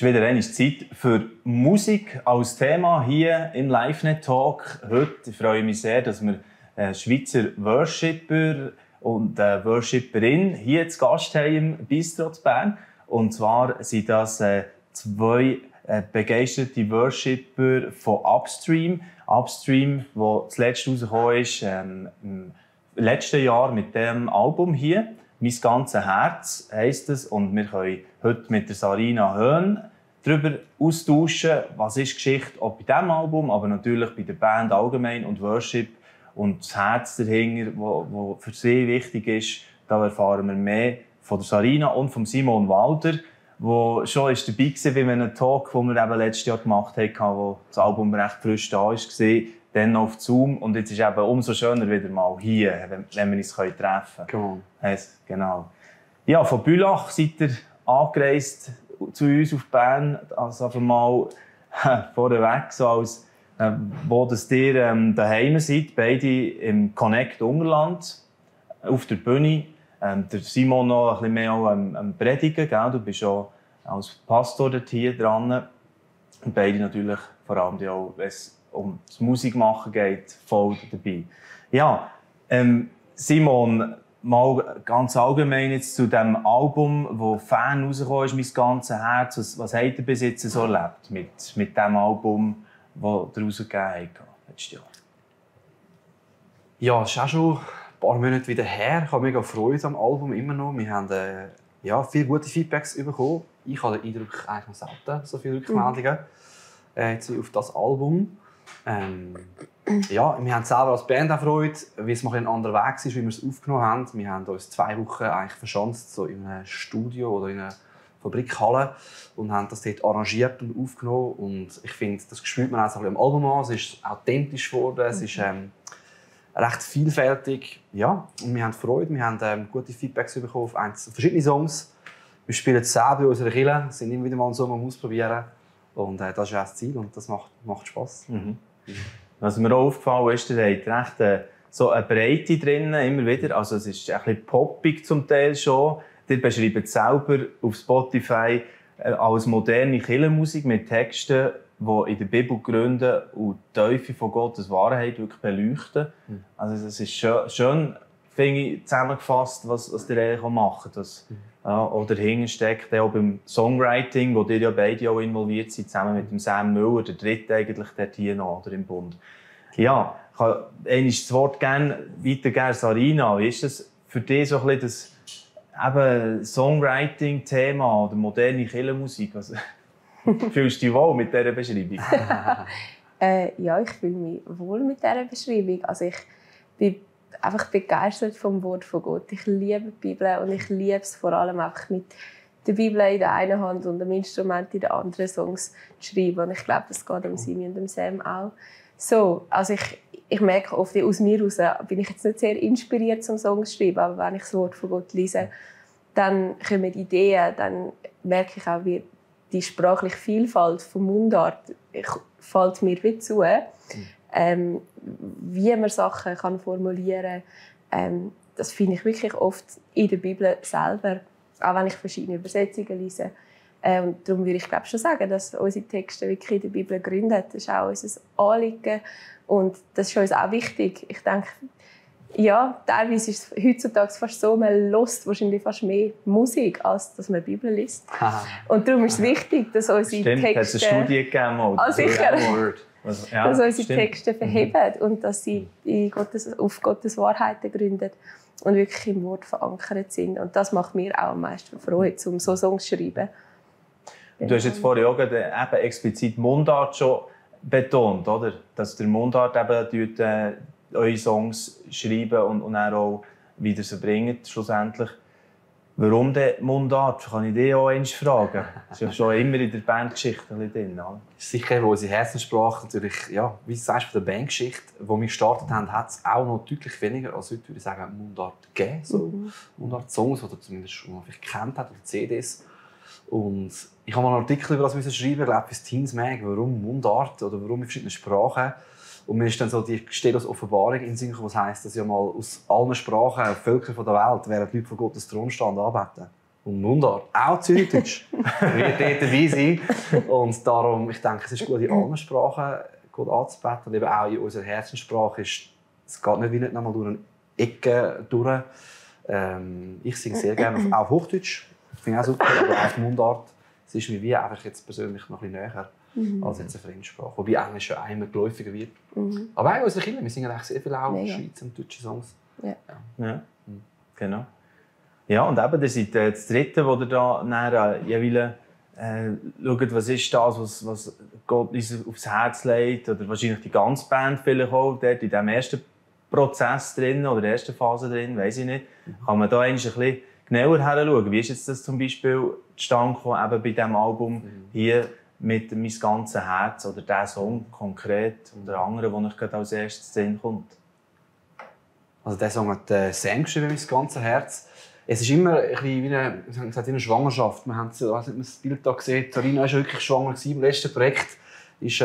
ist wieder einmal Zeit für Musik als Thema hier im LiveNet Talk. Heute freue ich mich sehr, dass wir einen Schweizer Worshipper und eine Worshipperin hier zu Gast haben im Bistro zu Bern. Und zwar sind das zwei begeisterte Worshipper von Upstream. Upstream, der zuletzt rausgekommen ist, im letzten Jahr mit dem Album hier. «Mein ganzes Herz» heisst es. Und wir können heute mit der Sarina Höhn darüber austauschen, was ist die Geschichte auch bei diesem Album, aber natürlich bei der Band allgemein und Worship und das Herz dahinter, wo für sie wichtig ist. Da erfahren wir mehr von der Sarina und von Simon Walder, der schon dabei war bei einem Talk, den wir eben letztes Jahr gemacht haben, wo das Album recht frisch da war, dann auf Zoom. Und jetzt ist es eben umso schöner wieder mal hier, wenn wir uns treffen können. Genau. Ja, von Bülach seid ihr angereist zu uns auf Bern. Also einfach mal vorweg, so als wo das ihr daheim seid, beide im Connect Ungerland, auf der Bühne. Der Simon noch ein bisschen mehr am Predigen, gell? Du bist auch als Pastor dort hier dran. Und beide natürlich vor allem auch, wenn es um das Musikmachen geht, voll dabei. Ja, Simon, mal ganz allgemein jetzt zu dem Album, wo Fan rausgekommen ist, «Mein ganzes Herz». Was habt ihr bis jetzt so erlebt mit dem Album, das ihr rausgegeben habt letztes Jahr? Ja, es ist auch schon ein paar Monate wieder her. Ich habe mega Freude am Album immer noch. Wir haben viele gute Feedbacks bekommen. Ich habe den Eindruck, eigentlich noch selten so viele Rückmeldungen auf das Album. Ja, wir haben selber als Band auch Freude, weil es mal ein anderer Weg ist, wie wir es aufgenommen haben. Wir haben uns 2 Wochen eigentlich verschanzt, so in einem Studio oder in einer Fabrikhalle, und haben das dort arrangiert und aufgenommen. Und ich finde, das spürt man auch so ein bisschen am Album an. Es ist authentisch geworden, es ist recht vielfältig. Ja, und wir haben Freude, wir haben gute Feedbacks bekommen auf verschiedene Songs. Wir spielen es selber in unserer Kirche, sind immer wieder mal einen Song am Ausprobieren. Und das ist auch das Ziel und das macht Spass. Mhm. Was mir auch aufgefallen ist, ihr habt recht so eine Breite drin, immer wieder. Also es ist ein bisschen poppig zum Teil schon. Ihr beschreibt es selber auf Spotify als moderne Kirchenmusik mit Texten, die in der Bibel gründen und die Tiefe von Gottes Wahrheit wirklich beleuchten. Also es ist schön finde ich, zusammengefasst, was ihr eigentlich macht. Oder dahinter steckt auch beim Songwriting, wo ihr ja beide auch involviert seid, zusammen mit dem Sam Müller, der dritte eigentlich dort hier noch, oder im Bund. Ja, ich kann das Wort gerne weitergeben, Sarina. Wie ist das für dich so ein bisschen das Songwriting-Thema oder moderne Kirchenmusik? Also, fühlst du dich wohl mit dieser Beschreibung? Ja, ich fühle mich wohl mit dieser Beschreibung. Also ich bin einfach begeistert vom Wort von Gott. Ich liebe die Bibel und ich liebe es vor allem einfach mit der Bibel in der einen Hand und dem Instrument in der anderen Songs zu schreiben. Und ich glaube, das geht dem Simi und dem Sam auch so. Also ich merke oft, aus mir heraus bin ich jetzt nicht sehr inspiriert zum Songs zu schreiben, aber wenn ich das Wort von Gott lese, dann kommen Ideen, dann merke ich auch, wie die sprachliche Vielfalt von Mundart fällt mir wie zu. Wie man Sachen kann formulieren kann, das finde ich wirklich oft in der Bibel selber, auch wenn ich verschiedene Übersetzungen lese. Und darum würde ich glaube schon sagen, dass unsere Texte wirklich in der Bibel gründen. Das ist auch unser Anliegen und das ist uns auch wichtig. Ich denke, ja, teilweise ist es heutzutage fast so, man hört wahrscheinlich fast mehr Musik, als dass man die Bibel liest. Und darum ist es wichtig, dass unsere Texte... Stimmt, hat es eine Studie gegeben? Sicher. Ja, dass unsere Texte verheben und dass sie auf Gottes Wahrheiten gründen und wirklich im Wort verankert sind. Und das macht mir auch am meisten Freude, um so Songs zu schreiben. Du hast jetzt vorhin auch eben explizit Mundart schon betont, oder? Dass der Mundart eben eure Songs schreiben und dann auch wieder sie bringen, schlussendlich. Warum denn Mundart? Kann ich dich auch einmal fragen? Das ist ja schon immer in der Bandgeschichte drin. Oder? Sicher, wo unsere Herzenssprache natürlich, ja, wie du sagst, von der Bandgeschichte, wo wir gestartet haben, hat es auch noch deutlich weniger als heute, würde ich sagen, Mundart gegeben. So. Mundart-Songs, oder zumindest schon mal gekannt hat, oder CDs. Und ich habe mal einen Artikel über das schreiben, ich glaube, fürs Teens Mag, warum Mundart oder warum in verschiedenen Sprachen. Und mir ist dann so die Offenbarung in den Sinn gekommen, was heisst, dass ja mal aus allen Sprachen, Völkern der Welt, während die Leute vor Gottes Thron stehen und anbeten. und Mundart, auch Zürichdeutsch, wird dort dabei sein. Und darum, ich denke, es ist gut, in allen Sprachen gut anzubeten. Und eben auch in unserer Herzenssprache ist es geht nicht wie nicht nochmal durch eine Ecke durch. Ich singe sehr gerne auf Hochdeutsch, finde ich auch super, aber auch Mundart. Es ist mir wie einfach jetzt persönlich noch ein bisschen näher als jetzt eine Fremdsprache. Wobei Englisch ja einmal geläufiger wird. Aber auch unsere Kinder, wir singen eigentlich sehr viel auch Schweizer und deutsche Songs. Ja. Genau. Ja, und eben, ihr seid das Dritte, wo ihr da jeweils schaut, was ist das, was Gott uns aufs Herz legt. Oder wahrscheinlich die ganze Band vielleicht auch dort in diesem ersten Prozess drin oder in der ersten Phase drin, weiss ich nicht. Kann man da ein bisschen genauer hinschauen? Wie ist jetzt das zum Beispiel zustande gekommen, eben bei diesem Album hier mit «Mein ganzes Herz» oder der Song konkret und der andere, der euch gerade als erstes drin kommt? Also der Song hat Sam geschrieben, «Mein ganzes Herz». Es ist immer ein bisschen wie eine Schwangerschaft. Wir haben das Bild hier gesehen. Torina war wirklich schwanger im letzten Projekt. Ist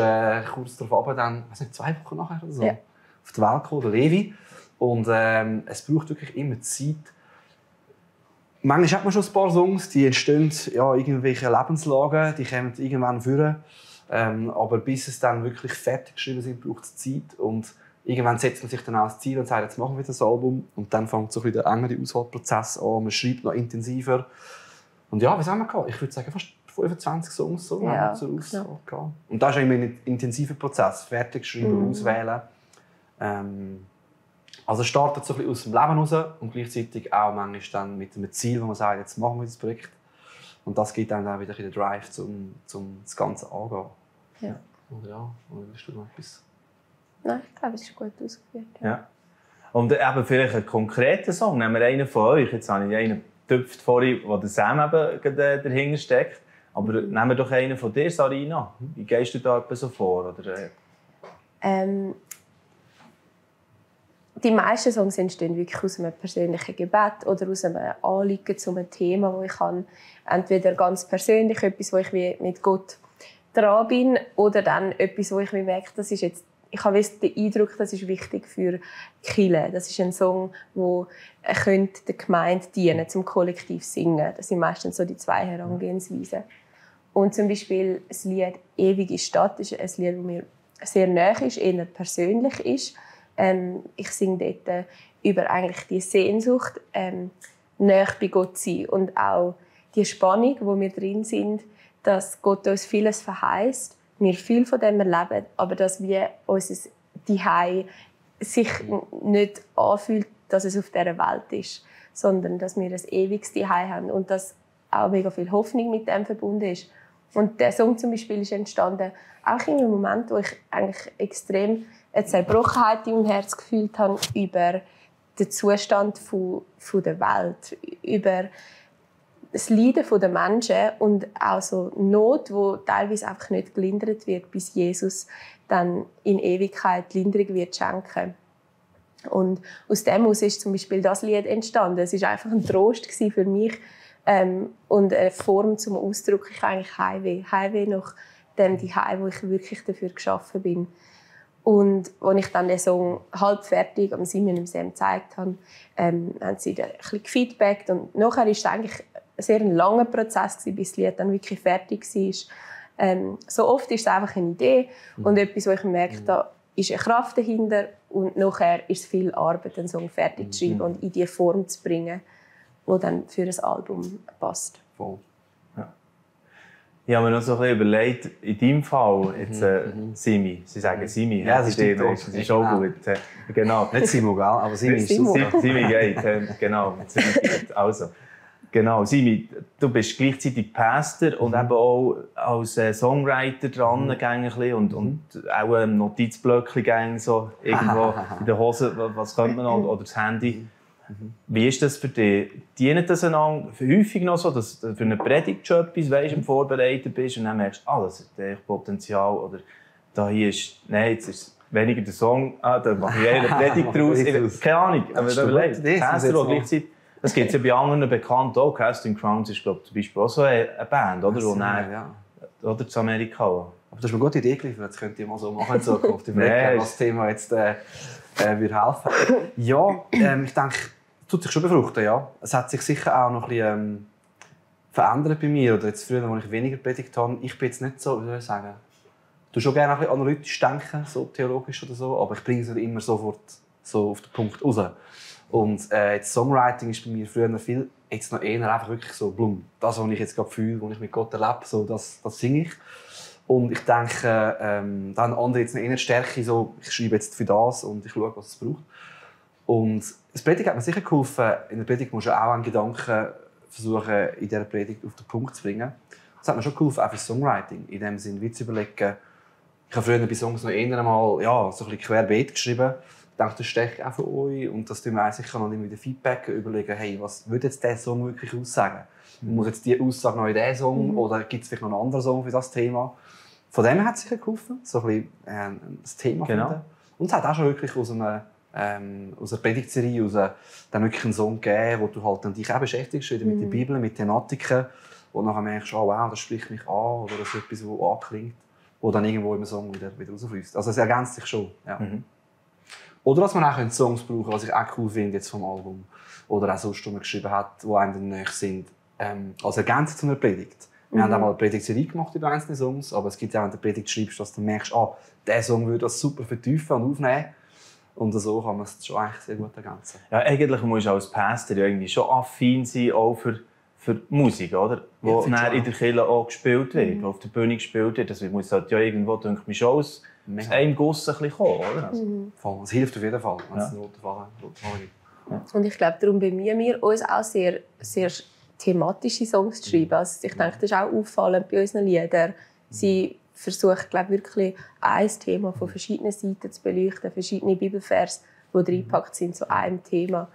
kurz darauf dann, 2 Wochen nachher oder so, auf die Welt gekommen, der Levi. Und es braucht wirklich immer Zeit. Manchmal hat man schon ein paar Songs, die entstehen ja irgendwelche Lebenslagen, die kommen irgendwann führen. Aber bis es dann wirklich fertig geschrieben sind, braucht es Zeit. Und irgendwann setzt man sich dann auch das Ziel und sagt, jetzt machen wir das Album. Und dann fängt so ein bisschen der engere Auswahlprozess an. Man schreibt noch intensiver. Und ja, was haben wir gehabt? Ich würde sagen, fast 25 Songs so zur Auswahl gehabt. Und das ist immer ein intensiver Prozess. Fertig schreiben, auswählen. Also es startet so ein bisschen aus dem Leben raus und gleichzeitig auch manchmal dann mit einem Ziel, wo man sagt, jetzt machen wir das Projekt. Und das gibt dann auch wieder den Drive, um das Ganze anzugehen. Ja. Oder willst du noch etwas? Nein, ich glaube, es ist gut ausgeführt. Ja. Und eben vielleicht einen konkreten Song. Nehmen wir einen von euch. Jetzt habe ich einen getüpft vorhin, wo der Sam eben dahinter steckt. Aber nehmen wir doch einen von dir, Sarina. Wie gehst du da so vor? Oder? Die meisten Songs entstehen wirklich aus einem persönlichen Gebet oder aus einem Anliegen zu einem Thema, wo ich habe. Entweder ganz persönlich etwas, wo ich mit Gott dran bin, oder dann etwas, wo ich merke, das ist jetzt, ich habe den Eindruck, das ist wichtig für die Kirche. Das ist ein Song, der der Gemeinde dienen, zum kollektiv singen. Das sind meistens so die 2 Herangehensweisen. Und zum Beispiel das Lied «Ewige Stadt» ist ein Lied, das mir sehr nahe ist, eher persönlich ist. Ich singe dort über eigentlich die Sehnsucht, nahe bei Gott zu sein. Und auch die Spannung, wo wir drin sind, dass Gott uns vieles verheißt, wir viel von dem erleben, aber dass wir unser Zuhause sich nicht anfühlt, dass es auf dieser Welt ist, sondern dass wir ein ewiges Zuhause haben und dass auch mega viel Hoffnung mit dem verbunden ist. Und der Song zum Beispiel ist entstanden auch in einem Moment, wo ich eigentlich extrem eine Zerbrochenheit in meinem Herz gefühlt habe über den Zustand der Welt, über das Leiden der Menschen und auch so Not, die teilweise einfach nicht gelindert wird, bis Jesus dann in Ewigkeit Linderung wird schenken. Und aus dem heraus ist zum Beispiel das Lied entstanden. Es war einfach ein Trost für mich und eine Form zum Ausdruck. Ich eigentlich Heimweh nach dem Zuhause, wo ich wirklich dafür geschaffen bin. Und als ich dann den Song halb fertig am Simon und Sam gezeigt habe, haben sie ein bisschen gefeedbackt. Und nachher war es eigentlich ein sehr langer Prozess, bis das Lied dann wirklich fertig war. So oft ist es einfach eine Idee und etwas, wo ich merke, da ist eine Kraft dahinter. Und nachher ist es viel Arbeit, den Song fertig zu schreiben und in die Form zu bringen, die dann für ein Album passt. Voll. Ich habe mir noch so ein bisschen überlegt, in deinem Fall, jetzt, Simi, sie sagen Simi, ja, das ist auch gut. Genau. Nicht Simo, gell? Aber Simi ist Simo. Simi geht, genau. Also, genau, Simi, du bist gleichzeitig Pastor und eben auch als Songwriter dran und auch ein Notizblöckchen so irgendwo in der Hose, was könnte man noch, oder das Handy. Wie ist das für dich? Dient das einander häufig noch so, dass du für eine Predigt schon etwas weißt, im Vorbereiten bist und dann merkst, das hat echt Potenzial oder da hier ist, nein, jetzt ist weniger der Song, da mache ich eine Predigt draus. Keine Ahnung, aber da überlegt, Pastor gleichzeitig. Das gibt es ja bei anderen Bekannten auch. Casting Crowns ist, glaube ich, zum Beispiel auch so eine Band, oder? Oder zu Amerika. Aber das ist eine gute Idee geliefert, das könnt ihr mal so machen in Zukunft. Ich merke, was das Thema jetzt würde helfen. Ja, ich denke, es tut sich schon befruchten, ja. Es hat sich sicher auch noch ein bisschen verändert bei mir. Oder jetzt früher, als ich weniger predigt habe, ich bin jetzt nicht so, wie soll ich sagen, du schon gerne ein bisschen analytisch denken, so theologisch oder so, aber ich bringe es nicht immer sofort so auf den Punkt raus. Und jetzt Songwriting ist bei mir früher viel, jetzt noch eher einfach wirklich so, blum, das, was ich jetzt gerade fühle, was ich mit Gott erlebe, so, das singe ich. Und ich denke, dann andere jetzt eine Stärke, so, ich schreibe jetzt für das und ich schaue, was es braucht. Und das Predigt hat mir sicher geholfen. In der Predigt musst du auch einen Gedanken versuchen, in dieser Predigt auf den Punkt zu bringen. Das hat mir schon geholfen, auch für Songwriting. In dem Sinne, wie zu überlegen, ich habe früher bei Songs noch eher einmal so ein bisschen querbeet geschrieben. Ich denke, das steche ich auch für euch. Und das tun wir sicher noch wieder Feedback überlegen, hey, was würde jetzt dieser Song wirklich aussagen? Muss jetzt diese Aussage noch in diesen Song oder gibt es vielleicht noch einen anderen Song für das Thema? Von dem hat es sicher geholfen, so ein bisschen das Thema finden. Und es hat auch schon wirklich aus einer Predigtserie dann wirklich einen Song gegeben, wo du halt dann dich auch beschäftigst, wieder mit der Bibel, mit Thematiken, wo nachher merkst, oh, wow, das spricht mich an oder das ist etwas, das anklingt, wo dann irgendwo im Song wieder rausfließt. Also es ergänzt sich schon. Ja. Oder dass man auch Songs brauchen kann, was ich auch cool finde jetzt vom Album. Oder auch sonst, die man geschrieben hat, die einem dann näher sind, als Ergänzung zu einer Predigt. Wir haben auch mal eine Predigtserie gemacht über einzelne Songs, aber es gibt auch, wenn du eine Predigt schreibst, dass du merkst, dieser Song würde das super vertiefen und aufnehmen. Und so kann man es schon eigentlich sehr gut ergänzen. Ja, eigentlich musst du als Pastor ja irgendwie schon affin sein, auch für Musik, oder? Wo in der Kirche auch gespielt wird, wo auf der Bühne gespielt wird. Das muss halt ja irgendwo, denke ich, schon aus einem Guss ein bisschen kommen, oder? Also. Es hilft auf jeden Fall, wenn es einen roten Faden gibt. Und ich glaube, darum bemühen wir uns auch sehr, sehr thematische Songs zu schreiben. Also ich denke, das ist auch auffallend bei unseren Liedern. Sie versucht, glaube wirklich ein Thema von verschiedenen Seiten zu beleuchten, verschiedene Bibelverse, die reingepackt sind zu einem Thema.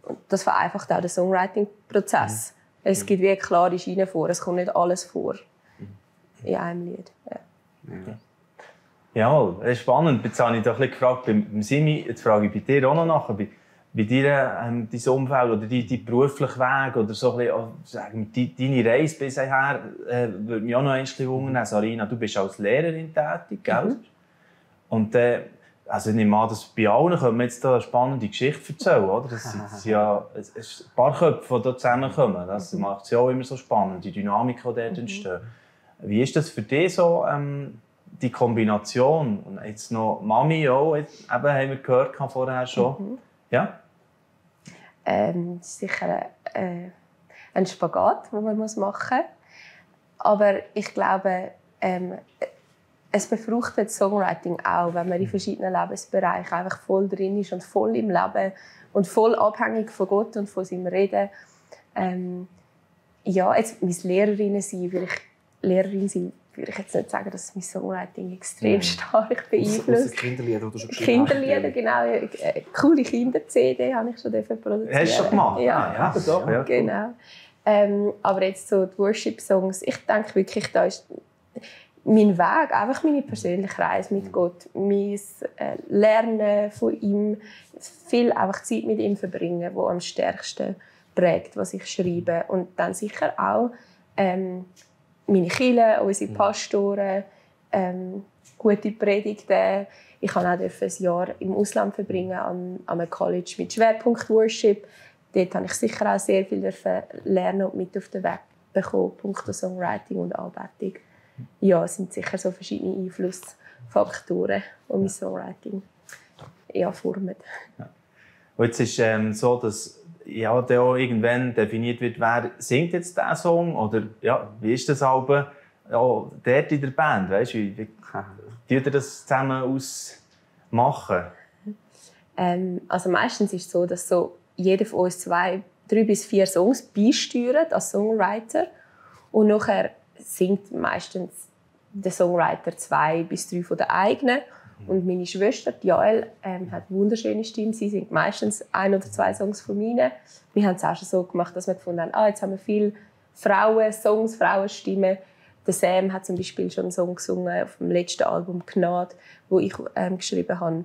Und das vereinfacht auch den Songwriting-Prozess. Es gibt wie eine klare Schiene vor, es kommt nicht alles vor in einem Lied. Ja, das ist spannend. Jetzt habe ich doch ein bisschen gefragt beim Simi, jetzt frage ich bei dir auch noch nach, bei dir, dein Umfeld oder dein beruflicher Weg oder so ein bisschen, deine Reise bisher, würde mich auch noch ein bisschen wundern. Sarina, du bist als Lehrerin tätig, gell? Und also ich nehme an, dass bei allen können wir jetzt da eine spannende Geschichte erzählen, oder? Das sind ja ein paar Köpfe, die hier zusammenkommen. Das macht es ja auch immer so spannend, die Dynamik, die dort entsteht. Wie ist das für dich so, die Kombination? Und jetzt noch Mami auch, eben, haben wir gehört vorher schon. Ja? Das ist sicher ein Spagat, den man machen muss. Aber ich glaube, es befruchtet Songwriting auch, wenn man in verschiedenen Lebensbereichen einfach voll drin ist und voll im Leben und voll abhängig von Gott und von seinem Reden. Ja, jetzt mein Lehrerin sein, würde ich jetzt nicht sagen, dass mein Songwriting extrem stark beeinflusst. Aus Kinderlieder, die du schon geschrieben hast. Kinderlieder, genau. Eine coole Kinder-CD habe ich schon produziert. Hast du schon gemacht? Ja, doch. Ja, genau. Aber jetzt so die Worship-Songs, ich denke wirklich, da ist mein Weg, einfach meine persönliche Reise mit Gott, mein Lernen von ihm, viel einfach Zeit mit ihm verbringen, wo am stärksten prägt, was ich schreibe. Und dann sicher auch meine Kirche, unsere Pastoren, gute Predigten. Ich durfte auch ein Jahr im Ausland verbringen, an einem College mit Schwerpunkt Worship. Dort habe ich sicher auch sehr viel lernen und mit auf den Weg bekommen, punkto Songwriting und Anbetung. Ja, es sind sicher so verschiedene Einflussfaktoren, die mein Songwriting formen. Ja. Und jetzt ist es so, dass ja, der auch irgendwann definiert wird, wer singt jetzt diesen Song oder ja, wie ist das Album dort in der Band, weißt du, wie tut ihr das zusammen ausmachen? Also meistens ist es so, dass so jeder von uns 3 bis 4 Songs beisteuert als Songwriter und nachher singt meistens der Songwriter 2 bis 3 von den eigenen. Und meine Schwester, Jael, hat eine wunderschöne Stimme. Sie singt meistens 1 oder 2 Songs von meinen. Wir haben es auch schon so gemacht, dass wir gefunden haben, jetzt haben wir viele Frauensongs, Frauenstimmen. Der Sam hat zum Beispiel schon einen Song gesungen auf dem letzten Album «Gnade», wo ich geschrieben habe.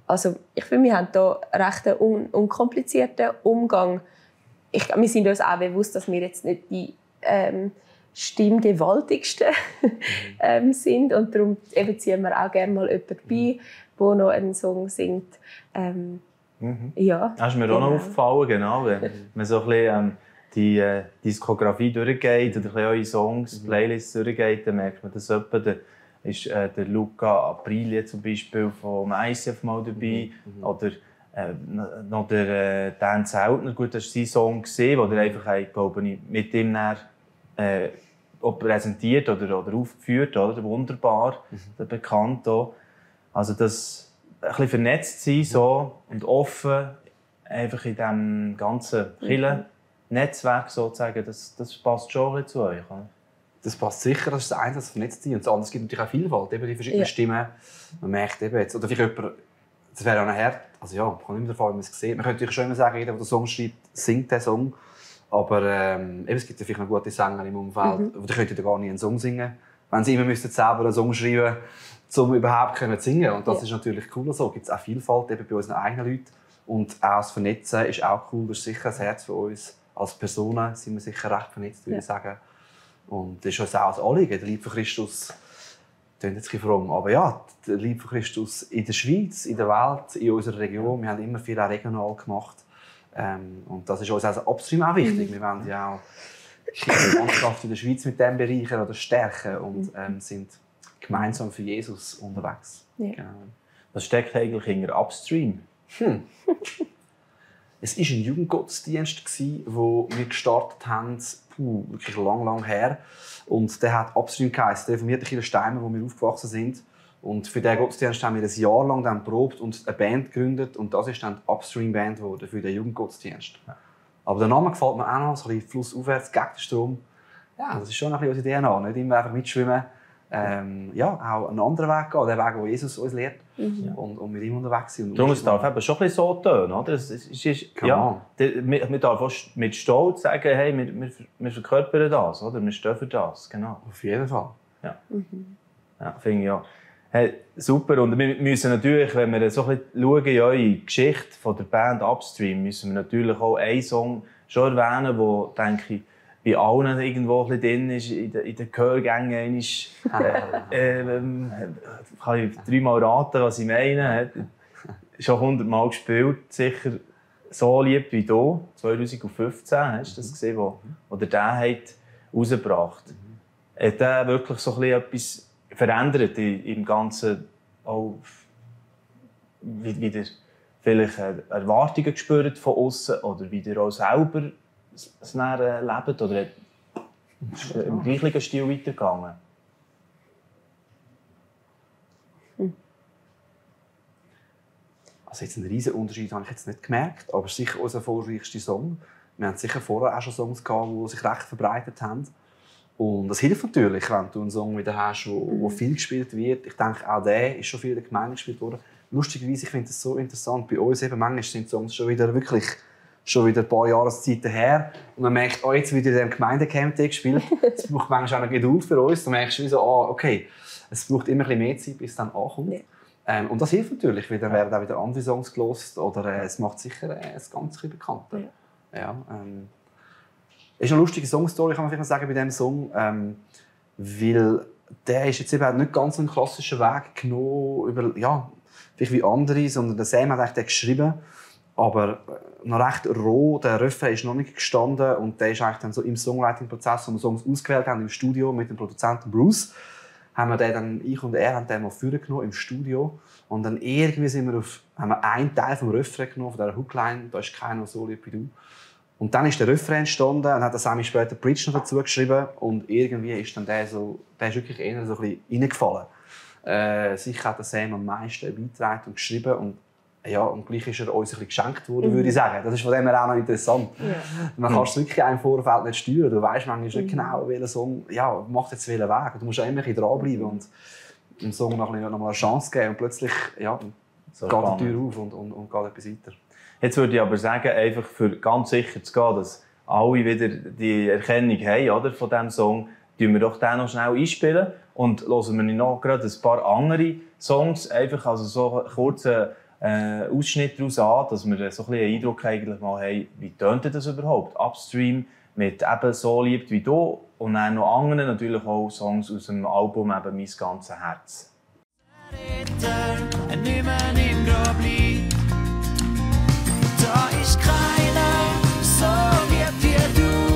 Also ich finde, wir haben hier einen recht unkomplizierten Umgang. Wir sind uns auch bewusst, dass wir jetzt nicht die stimmgewaltigsten sind. Und darum ziehen wir auch gerne mal jemanden bei, der noch einen Song singt. Ja, das ist mir auch noch aufgefallen, genau. Wenn man so ein bisschen, die Diskografie durchgeht oder eure Songs, Playlists durchgeht, dann merkt man das etwa. Da ist der Luca Aprilia zum Beispiel von ICF mal dabei. Oder noch der Dan Zeltner, gut, das war sein Song, den er einfach, glaube ich, mit ihm dann, präsentiert oder aufgeführt, oder? Wunderbar, bekannt auch. Also das ein bisschen vernetzt sein so, und offen einfach in diesem ganzen Kirchen-Netzwerk sozusagen, das passt schon ein bisschen zu euch. Oder? Das passt sicher, das ist das eine, das vernetzt sein. Und das andere, es gibt natürlich auch Vielfalt, eben die verschiedenen Stimmen. Man merkt eben jetzt, oder vielleicht jemand, das wäre auch nachher, also ja, man kann nicht mehr davon, wie man es sieht. Man könnte natürlich schon immer sagen, jeder, der den Song schreibt, singt den Song. Aber eben, es gibt ja vielleicht noch gute Sänger im Umfeld, die könnten gar nicht einen Song singen, wenn sie immer selber einen Song schreiben müssten, um überhaupt zu singen. Und das ist natürlich cool. So gibt es auch Vielfalt eben bei unseren eigenen Leuten. Und auch das Vernetzen ist auch cool. Das ist sicher ein Herz für uns. Als Personen sind wir sicher recht vernetzt, würde ich sagen. Und das ist uns auch ein Anliegen. Der Liebe von Christus, das klingt jetzt ein bisschen fromm, aber ja, der Liebe von Christus in der Schweiz, in der Welt, in unserer Region. Wir haben immer viel auch regional gemacht. Und das ist uns also upstream auch wichtig. Wir wollen ja auch die Landschaft in der Schweiz mit dem bereichern oder stärken und sind gemeinsam für Jesus unterwegs. Ja. Genau. Was steckt eigentlich hinter Upstream? Es war ein Jugendgottesdienst, den wir gestartet haben, wirklich lang her. Und der hat Upstream geheißen, der reformierte Kirchensteimer, wo wir aufgewachsen sind. Und für diesen Gottesdienst haben wir ein Jahr lang dann probt und eine Band gegründet. Und das ist dann die Upstream Band geworden für den Jugendgottesdienst. Ja. Aber der Name gefällt mir auch noch, so ein bisschen flussaufwärts, gegen den Strom. Ja, das ist schon ein bisschen unsere DNA. Nicht immer einfach mitschwimmen. Ja, auch einen anderen Weg gehen, den Weg, den Jesus uns lehrt. Und mit ihm unterwegs sind. Darum darf es eben schon ein bisschen so tönen, oder? Man darf auch mit Stolz sagen, hey, wir verkörpern das, oder? Wir stehen für das, genau. Auf jeden Fall. Ja, ja, finde ich ja. Hey, super, und wir müssen natürlich, wenn wir so ein bisschen schauen in eure Geschichte von der Band Upstream, müssen wir natürlich auch einen Song schon erwähnen, der, denke ich, bei allen irgendwo ein bisschen drin ist, in den Gehörgängen. Kann ich 3-mal raten, was ich meine. Schon 100-mal gespielt, sicher «So lieb wie du», 2015, hast du das gesehen, wo der den rausgebracht hat. Hat der wirklich so ein bisschen etwas verändert im Ganzen, auch wieder vielleicht Erwartungen gespürt von außen oder wieder auch selber es lebt, oder ist im gleichen Stil weitergegangen? Also jetzt einen riesen Unterschied habe ich jetzt nicht gemerkt, aber es ist sicher unser erfolgreichster Song. Wir hatten sicher vorher auch schon Songs gehabt, die sich recht verbreitet haben. Und das hilft natürlich, wenn du einen Song wieder hast, wo viel gespielt wird. Ich denke, auch der ist schon viel in der Gemeinde gespielt worden. Lustigerweise, ich finde das so interessant. Bei uns eben, manchmal sind Songs schon wieder ein paar Jahreszeiten her. Und man merkt, oh, jetzt wird in diesem Gemeindecamp gespielt. Es braucht manchmal auch eine Geduld für uns. Dann merkst du so, okay, es braucht immer ein bisschen mehr Zeit, bis es dann ankommt. Ja. Und das hilft natürlich, weil dann werden auch wieder andere Songs gelost oder es macht sicher das Ganze bekannter. Ja. Ist eine lustige Songstory, kann man vielleicht sagen, bei diesem Song. Weil der ist jetzt eben nicht ganz einen klassischen Weg genommen, über, ja, vielleicht wie andere, sondern der Sam hat eigentlich den geschrieben. Aber noch recht roh, der Refrain ist noch nicht gestanden und der ist eigentlich dann so im Songwriting-Prozess, wo wir Songs ausgewählt haben im Studio mit dem Produzenten Bruce, haben wir den dann, ich und er, haben den mal vorgenommen im Studio und dann irgendwie haben wir einen Teil vom Refrain genommen, von dieser Hookline, da ist keiner so lieb wie du. Und dann ist der Refrain entstanden und hat der Sammy später Bridge noch dazu geschrieben und irgendwie ist dann der ist wirklich eher so ein bisschen reingefallen. Sicher hat der Sam am meisten beigetragen und geschrieben und ja, und gleich ist er uns ein bisschen geschenkt worden, würde ich sagen. Das ist von dem her auch noch interessant. Ja. Man kann es wirklich im Vorfeld nicht steuern. Du weißt manchmal nicht genau, welcher Song macht jetzt welchen Weg. Du musst auch immer dranbleiben und dem Song noch mal eine Chance geben. Und plötzlich so geht die Tür auf und geht etwas weiter. Jetzt würde ich aber sagen, einfach für ganz sicher zu gehen, dass alle wieder die Erkennung haben, oder, von diesem Song, tun wir doch den noch schnell einspielen und hören wir noch gerade ein paar andere Songs, einfach also so einen kurzen Ausschnitt daraus an, dass wir so ein bisschen einen Eindruck eigentlich mal haben, wie tönt das überhaupt? Upstream mit eben «So lieb wie du» und dann noch andere, natürlich auch Songs aus dem Album eben «Mein ganzes Herz». Da ist keiner so lieb wie du.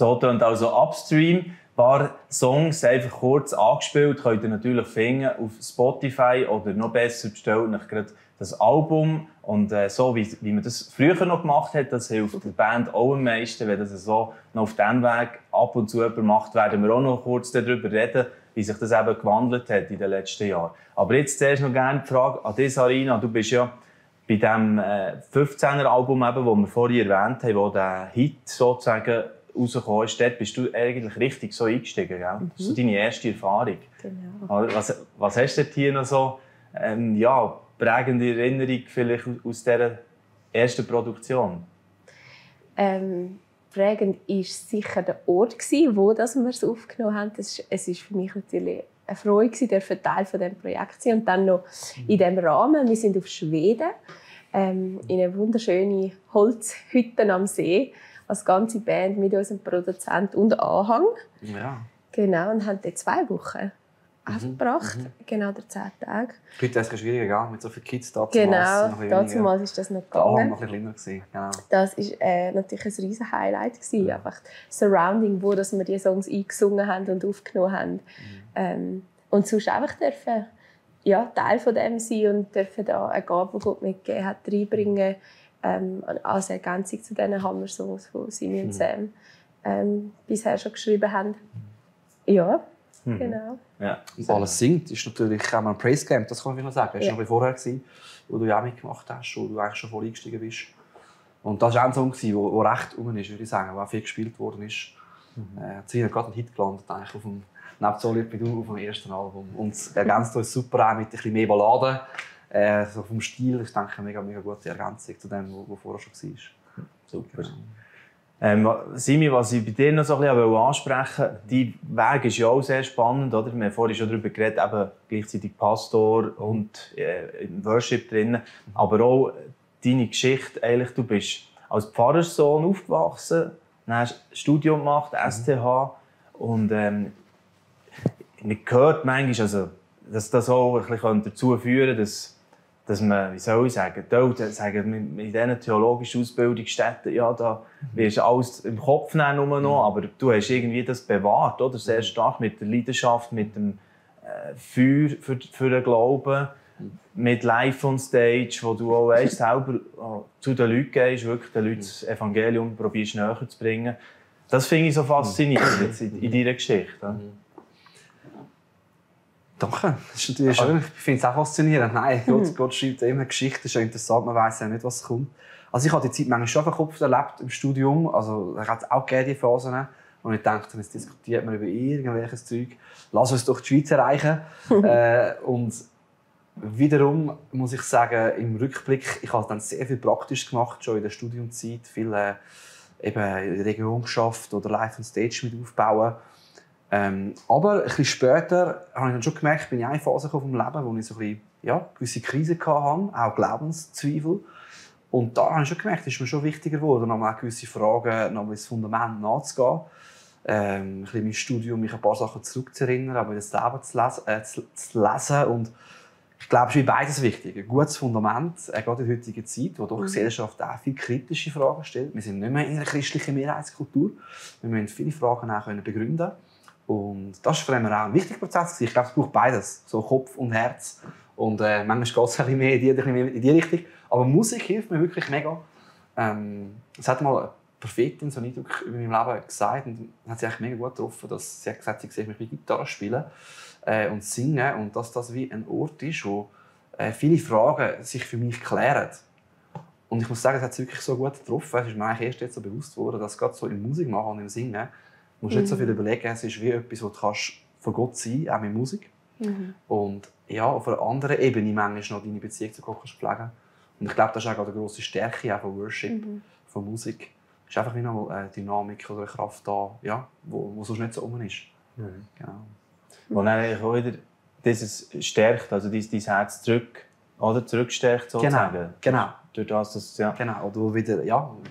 So tönt also Upstream. Ein paar Songs einfach kurz angespielt, könnt ihr natürlich finden auf Spotify oder noch besser bestellt euch gerade das Album. Und so wie man das früher noch gemacht hat, das hilft der Band auch am meisten. Wenn das so noch auf diesem Weg ab und zu jemand macht, werden wir auch noch kurz darüber reden, wie sich das eben gewandelt hat in den letzten Jahren. Aber jetzt zuerst noch gerne die Frage an dich, Sarina. Du bist ja bei dem 15er-Album, das wir vorhin erwähnt haben, wo der Hit sozusagen rausgekommen ist, dort bist du eigentlich richtig so eingestiegen, gell? Das ist so deine erste Erfahrung. Genau. Was hast du hier noch so prägende Erinnerung vielleicht aus dieser ersten Produktion? Prägend war sicher der Ort, wo wir es aufgenommen haben. Es war für mich natürlich eine Freude, Teil von diesem Projekt zu sein. Und dann noch in diesem Rahmen. Wir sind auf Schweden, in eine wunderschöne Holzhütte am See, als ganze Band mit unserem Produzent und Anhang. Ja. Genau, und haben dort 2 Wochen verbracht, genau 10 Tage. Heute ist es schwieriger gegangen, mit so vielen Kids da Genau, damals ist das noch gegangen. Da noch ein bisschen kleiner. Genau. Das war natürlich ein riesen Highlight. Einfach das Surrounding, wo dass wir die Songs eingesungen haben und aufgenommen haben. Und sonst einfach dürfen, Teil von dem sein und dürfen da eine Gabe, die Gott mitgegeben hat, reinbringen. Als Ergänzung zu diesen Hammer-Songs, die Simi und Sam bisher schon geschrieben haben. Ja, genau. Ja. Und alles singt ist natürlich auch mal ein Praise Camp, das kann ich noch sagen. Das war noch ein bisschen vorher, wo du ja auch mitgemacht hast, wo du eigentlich schon voll eingestiegen bist. Und das war auch ein Song, der recht rum ist, würde ich sagen, der auch viel gespielt worden ist. Zina hat gerade einen Hit gelandet, eigentlich auf dem «Neben so lieb wie du» auf dem ersten Album. Und es ergänzt uns super auch mit ein bisschen mehr Balladen. So vom Stil ist, denke ich, eine mega gute Ergänzung zu dem, was vorher schon war. Super. Simi, was ich bei dir noch so ein bisschen ansprechen wollte, dein Weg ist ja auch sehr spannend. Oder? Wir haben vorhin schon darüber geredet, eben gleichzeitig Pastor und im Worship drin. Aber auch deine Geschichte, eigentlich, du bist als Pfarrerssohn aufgewachsen, dann hast ein Studium gemacht, STH. Und man hört manchmal, also, dass das auch ein bisschen dazu führen könnte, dass man, wie soll ich sagen, die Eltern sagen, in diesen theologischen Ausbildungsstätten, ja, da wirst du alles im Kopf nehmen, nur noch, aber du hast irgendwie das bewahrt, oder? Sehr stark mit der Leidenschaft, mit dem Feuer für den Glauben, mit Live on Stage, wo du auch weißt, selber zu den Leuten gehst, wirklich den Leuten das Evangelium probierst näher zu bringen. Das finde ich so faszinierend jetzt in deiner Geschichte. Danke, das ist natürlich schön. Ich finde es auch faszinierend. Nein, Gott schreibt immer Geschichte, das ist ja interessant, man weiß ja nicht, was kommt. Also ich habe die Zeit manchmal schon verkopft erlebt im Studium, also da hat es auch die Phasen, und ich dachte, jetzt diskutiert man über irgendwelches Zeug, lass uns doch die Schweiz erreichen. Und wiederum muss ich sagen, im Rückblick, ich habe dann sehr viel praktisch gemacht, schon in der Studiumzeit, viel eben in der Region geschafft oder live on stage mit aufbauen. Aber ein bisschen später habe ich dann schon gemerkt, bin ich in eine Phase vom Leben, wo ich so ein bisschen, gewisse Krisen hatte, auch Glaubenszweifel. Und da habe ich schon gemerkt, es ist mir schon wichtiger geworden, nochmal gewisse Fragen, nochmal ins Fundament nachzugehen. Ein bisschen mein Studium, mich an ein paar Sachen zurückzuerinnern, aber das Leben zu lesen. Und ich glaube, es ist beides wichtig. Ein gutes Fundament, gerade in der heutigen Zeit, wo doch die Gesellschaft auch viele kritische Fragen stellt. Wir sind nicht mehr in einer christlichen Mehrheitskultur. Wir müssen viele Fragen auch begründen können. Und das war für mich auch ein wichtiger Prozess. Ich glaube, es braucht beides, so Kopf und Herz. Und manchmal geht es ein bisschen mehr in die Richtung. Aber Musik hilft mir wirklich mega. Es hat mal eine Prophetin so einen Eindruck über mein Leben gesagt und hat sie eigentlich mega gut getroffen, dass sie hat gesagt, sie sieht mich wie Gitarre spielen und singen und dass das wie ein Ort ist, wo viele Fragen sich für mich klären. Und ich muss sagen, es hat sie wirklich so gut getroffen. Es ist mir eigentlich erst jetzt so bewusst geworden, dass gerade so in Musik machen und im Singen du musst nicht so viel überlegen, es ist wie etwas, was du von Gott sein kannst, auch mit Musik. Und ja, auf einer anderen Ebene manchmal noch deine Beziehung zu Gott pflegen. Und ich glaube, das ist auch eine grosse Stärke auch von Worship, von Musik. Es ist einfach wie noch eine Dynamik oder eine Kraft da, ja, wo sonst nicht so rum ist. Genau. Und dann auch wieder dieses stärkt, also dein Herz zurückstärkt sozusagen. Genau. Durch das, ja. Genau, oder wo wieder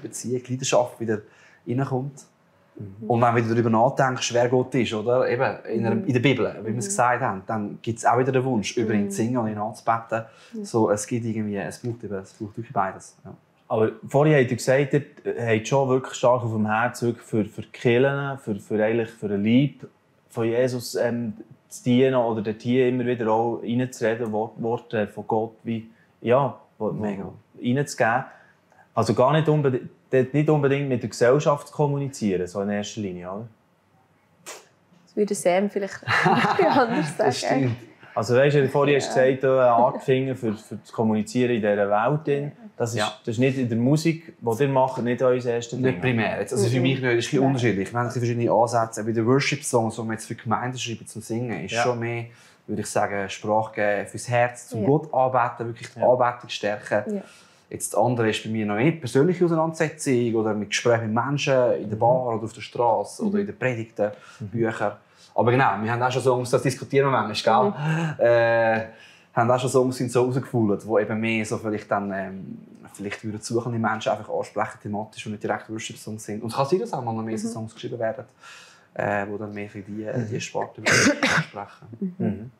Beziehung, Leidenschaft wieder reinkommt. Und wenn du darüber nachdenkst, wer Gott ist, oder? Eben in der Bibel, wie wir es gesagt haben, dann gibt es auch wieder den Wunsch, über ihn zu singen und ihn anzubeten. So, es braucht wirklich beides. Ja. Aber vorhin habt ihr gesagt, ihr habt schon wirklich stark auf dem Herz für die Kirchen, für den Leib von Jesus zu dienen oder dort hier immer wieder auch reinzureden, Worte von Gott wie, ja, reinzugeben. Also gar nicht unbedingt mit der Gesellschaft zu kommunizieren, so in erster Linie, oder? Das würde Sam vielleicht anders sagen. Das stimmt. Also weißt du, vorhin hast du gesagt, eine Art gefunden für das Kommunizieren in dieser Welt. Das ist nicht in der Musik, die ihr macht, nicht euer erstes Ding. Nicht primär. Also für mich nicht, ist ein bisschen unterschiedlich. Wir haben verschiedene Ansätze. Bei den Worship-Songs, die wir jetzt für Gemeinden schreiben zum Singen, ist schon mehr, würde ich sagen, Sprache geben fürs Herz, zum Gott anbeten, wirklich die Anbetung stärken. Ja. Jetzt das andere ist bei mir noch nicht persönliche Auseinandersetzung oder mit Gesprächen mit Menschen in der Bar oder auf der Straße oder in den Predigten, Büchern. Aber genau, wir haben auch schon Songs, das diskutieren wir manchmal, gell? Haben auch schon Songs so rausgefühlt, die eben mehr so vielleicht dann vielleicht würden suchende Menschen einfach ansprechen thematisch und nicht direkt Worship-Songs sind. Und es kann sein, dass auch mal noch mehr so Songs geschrieben werden, die dann mehr für die Sparte ansprechen.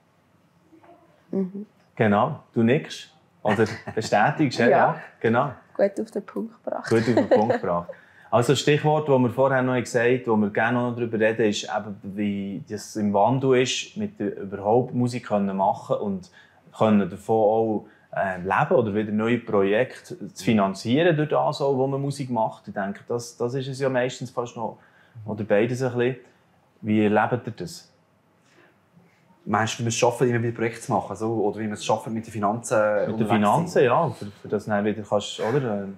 Genau, du nickst oder bestätigst, ja. Genau. Gut auf den Punkt gebracht. Gut auf den Punkt gebracht. Also das Stichwort, das wir vorher noch gesagt haben, wo wir gerne noch darüber reden, ist eben, wie das im Wandel ist, mit überhaupt Musik machen und können davon auch leben oder wieder neue Projekte zu finanzieren durch das, wo man Musik macht. Ich denke, das ist es ja meistens fast noch, oder beides ein bisschen. Wie erlebt ihr das? Meinst du, wie wir es schaffen, immer wieder Projekte zu machen? So? Oder wie wir es schaffen mit den Finanzen? Mit den Finanzen, ja. Für das dann wieder kannst, oder?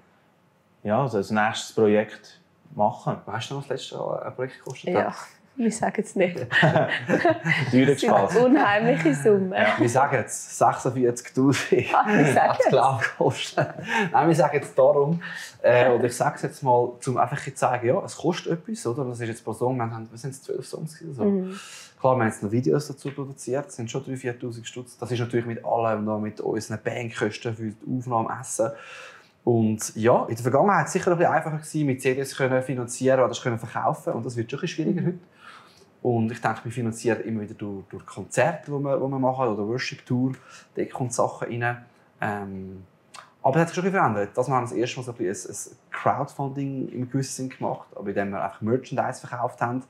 Ja, also ein nächstes Projekt machen. Weißt du noch, was das letzte ein Projekt gekostet hat? Ja, wir sagen es nicht. Das sind unheimliche Summen. Ja, wir sagen jetzt 46'000 hat es, glaube ich, gekostet. Nein, wir sagen jetzt darum, oder ich sage es jetzt mal, um einfach zu sagen, ja, es kostet etwas, oder? Das ist jetzt pro Song, wir sind 12 Songs oder so. Klar, wir haben jetzt noch Videos dazu produziert, das sind schon 3'000, 4'000 Stutz. Das ist natürlich mit allem, noch mit unseren Bandkosten für die Aufnahme, Essen. Und ja, in der Vergangenheit war es sicher ein bisschen einfacher gewesen, mit CDs finanzieren oder das verkaufen. Und das wird schon ein bisschen schwieriger heute. Und ich denke, wir finanzieren immer wieder durch Konzerte, die wir machen, oder Worship-Tour. Da kommt Sachen rein. Aber es hat sich schon ein bisschen verändert. Das haben wir das erste Mal so ein Crowdfunding im gewissen Sinn gemacht, aber indem wir einfach Merchandise verkauft haben.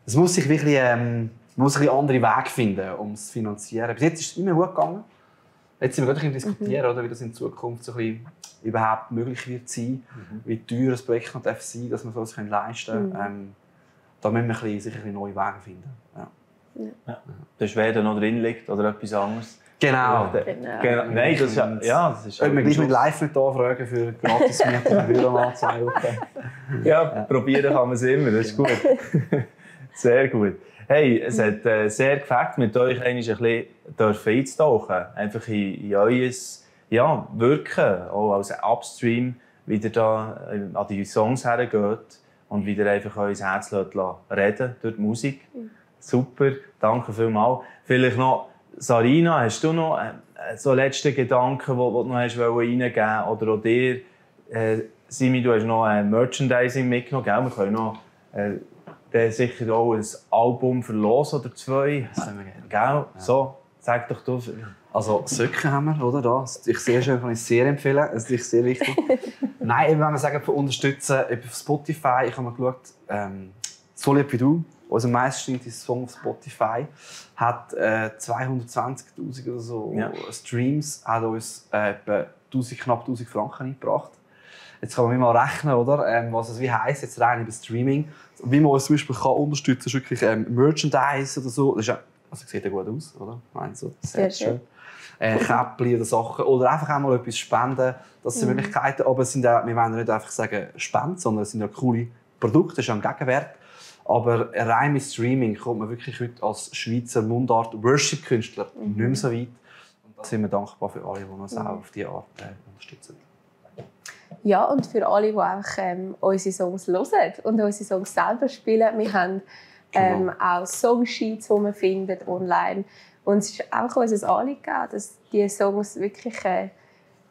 Es muss sich wirklich man muss ein andere Wege finden, um es zu finanzieren. Bis jetzt ist es immer gut gegangen. Jetzt sind wir gerade diskutieren, oder, wie das in Zukunft so ein bisschen überhaupt möglich wird sein, wie teuer ein Projekt sein darf, dass wir es leisten können. Da müssen wir sicher neue Wege finden. Ja. Der Schwede noch drin liegt oder etwas anderes. Genau. Nein, das ist das ist. Können wir gleich mit Live mit anfragen für gratis Miete Büro 2 Wochen. Ja, probieren kann man es immer, das ist gut. Sehr gut. Hey, es hat sehr gefällt, mit euch ein bisschen einzutauchen. Einfach in euer Wirken, auch als Upstream, wie ihr da an die Songs hergeht und wie ihr einfach euer Herz reden durch die Musik. Super, danke vielmals. Vielleicht noch, Sarina, hast du noch so letzte Gedanken, die du noch reingeben wolltest? Oder auch dir, Simi, du hast noch Merchandising mitgenommen, gell? Wir können noch sicher auch ein Album verlosen oder 2. Das können wir gerne. Gell? Ja. So, sag doch du. Also Socken haben wir, oder? Das ist sehr schön, kann ich sehr empfehlen. Das ist sehr wichtig. Nein, eben, wenn wir sagen, unterstützen, auf Spotify, ich habe mal geschaut, «So lieb wie du», unser meistgestreamter Song auf Spotify, hat 220'000 oder so Streams, hat uns etwa knapp 1000 Franken eingebracht. Jetzt kann man mal rechnen, oder? Was es wie heisst, jetzt rein über Streaming. Wie man uns zum Beispiel unterstützen kann, ist wirklich Merchandise oder so. Das ist also sieht ja gut aus, oder? Ich meine, so sehr schön. Käppchen oder Sachen. Oder einfach auch mal etwas spenden. Das sind Möglichkeiten. Aber es sind auch, wir wollen nicht einfach sagen Spenden, sondern es sind ja coole Produkte, das ist ja ein Gegenwert. Aber rein mit Streaming kommt man wirklich heute als Schweizer Mundart-Worship-Künstler nicht mehr so weit. Und da sind wir dankbar für alle, die uns auch auf diese Art unterstützen. Ja, und für alle, die einfach unsere Songs hören und unsere Songs selber spielen. Wir haben auch Songsheets, die man findet online. Und es ist einfach unser Anliegen, dass diese Songs wirklich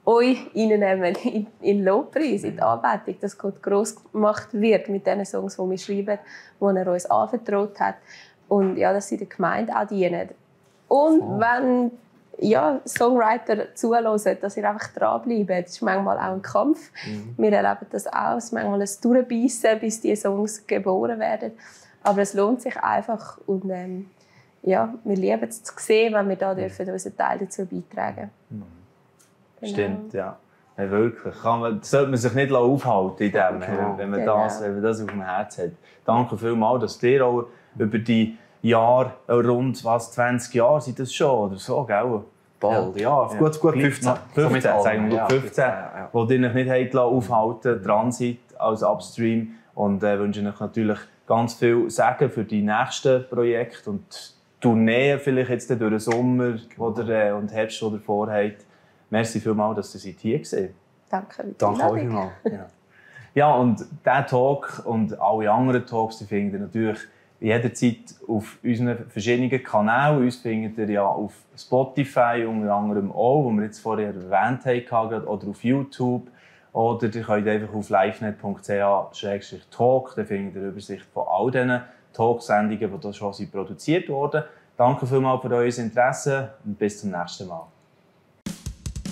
euch reinnehmen in Lobpreis, in die Anbetung, dass Gott gross gemacht wird mit den Songs, die wir schreiben, die er uns anvertraut hat. Und ja, dass sie der Gemeinde auch dienen. Und wenn Songwriter zuhören, dass ihr einfach dranbleibt. Das ist manchmal auch ein Kampf. Wir erleben das auch. Es ist manchmal ein Durchbeissen, bis die Songs geboren werden. Aber es lohnt sich einfach. Und wir lieben es zu sehen, wenn wir da dürfen unseren Teil dazu beitragen dürfen. Genau. Stimmt, ja. Ja, wirklich. Sollte man sich nicht aufhalten in dem, wenn man das auf dem Herz hat. Danke vielmals, dass ihr auch über die Jahre, rund 20 Jahre sind das schon, oder so, gell? Bald, gut 15. 15, sagen wir 15, wo ihr euch nicht aufhalten dran seid als Upstream. Und wünsche euch natürlich ganz viel Segen für die nächsten Projekte und Tourneen vielleicht jetzt durch den Sommer und Herbst, die ihr vorhabt. Merci vielmals, dass ihr hier seid. Danke euch vielmals. Ja, und diesen Talk und alle anderen Talks, die findet ihr natürlich jederzeit auf unseren verschiedenen Kanälen. Uns findet ihr ja auf Spotify unter anderem auch, wo wir jetzt vorher erwähnt haben, oder auf YouTube. Oder ihr könnt einfach auf lifenet.ch/talk, da findet ihr eine Übersicht von all diesen Talksendungen, die schon produziert wurden. Danke vielmals für euer Interesse und bis zum nächsten Mal.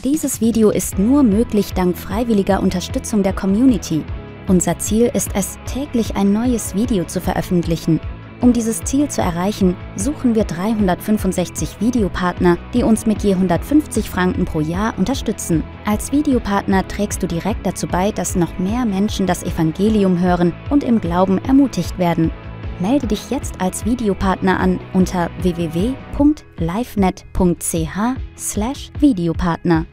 Dieses Video ist nur möglich dank freiwilliger Unterstützung der Community. Unser Ziel ist es, täglich ein neues Video zu veröffentlichen. Um dieses Ziel zu erreichen, suchen wir 365 Videopartner, die uns mit je 150 Franken pro Jahr unterstützen. Als Videopartner trägst du direkt dazu bei, dass noch mehr Menschen das Evangelium hören und im Glauben ermutigt werden. Melde dich jetzt als Videopartner an unter www.lifenet.ch/Videopartner.